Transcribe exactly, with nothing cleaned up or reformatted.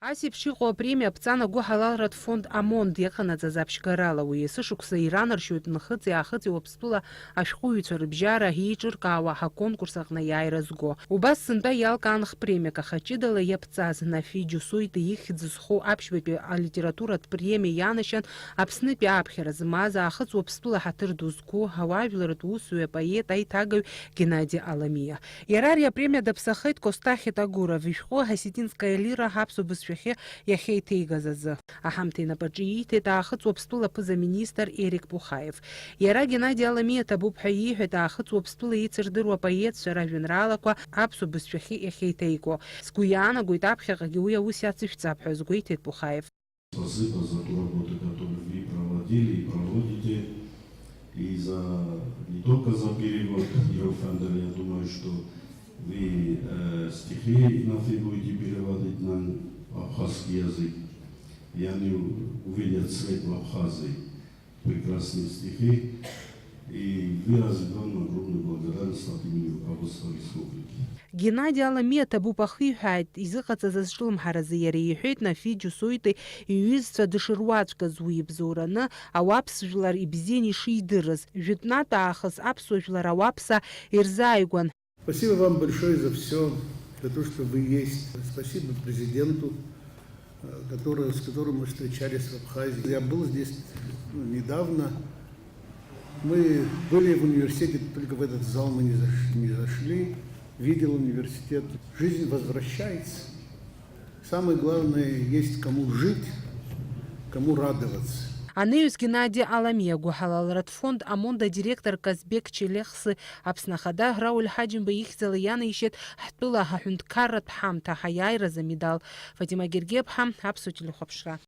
Ас еиԥш иҟоу апремиа аԥҵан агәыҳалалратә фонд ОМОН иаҟанаҵаз аԥшьгарала уи есышықәса иранаршьоит нхыҵи-аахыҵи Уаԥстәыла ашәҟәыҩҩцәа рыбжьара еиҿыркаауа ҳаконкурс аҟны иааира зго. Убас сынтәа иалкаан х-премиак, аха ҷыдала иаԥҵаз Нафи Џьусуити ихьӡ зху аԥшьбатәи алитературатә премиа ианашьан Аԥснытәи ааԥхьара змаз Аахыҵ Уаԥстәыла ҳаҭыр ду зқәу ауаажәларратә усуҩы, апоет, аиҭагаҩ Геннади Аламиа. Иара ари апремиа даԥсахеит Костахь Етагуров ишәҟәы Осетинская лира аԥсуа бызшәахьы иахьеиҭеигаз азы. Аҳамҭа инапаҿы ииҭеит Аахыҵ Уаԥстәыла аԥыза-министр Ерик Пухаев. Иара Геннади Аламиа ҭабуп ҳәа ииҳәеит Аахыҵ Уаԥстәыла еицырдыруа апоетцәа ражәеинраалақәа аԥсуа бызшәахьы иахьеиҭеиго. Сгәы иаанагоит, аԥхьаҟагьы уи аус иацышәҵап ҳәа азгәеиҭеит Пухаев. Спасибо за ту работу, которую вы проводили и проводите, и за, не только за перевод Иерофандера. Я думаю, что вы э, стихи Нафи будете переводить на абхазский язык, и они увидят свет в Абхазии. Прекрасные стихи. И выразить вам огромную благодарность от имени руководства республики. Геннади Аламиа ҭабуп ахиҳәааит изыҟаҵаз азҿлымҳаразы. Иара иҳәеит, Нафи Џьусуити иҩызцәа дышыруаӡәкыз уи ибзоураны ауаԥс жәлар ибзианы ишидырыз. Жәытәнатә аахыс аԥсуа жәлар ауаԥса ирзааигәан. Спасибо вам большое за все, за то, что вы есть. Спасибо президенту, э, который, с которым мы встречались в Абхазии. Я был здесь, ну, недавно. Мы были в университете, только в этот зал мы не заш-, не зашли. Видел университет. Жизнь возвращается. Самое главное, есть кому жить, кому радоваться. Анаҩс Геннади Аламиа гәыҳалалратә фонд ОМОН адиректор Казбек Челехсы, Аԥсны Ахада Рауль Ҳаџьымба ихьӡала ианаишьеит ҳтәыла аҳәынҭқарратә ҳамҭа ҳаиааиразы амедал. Фатима Гергеԥҳа, Аԥсуа телехәаԥшра.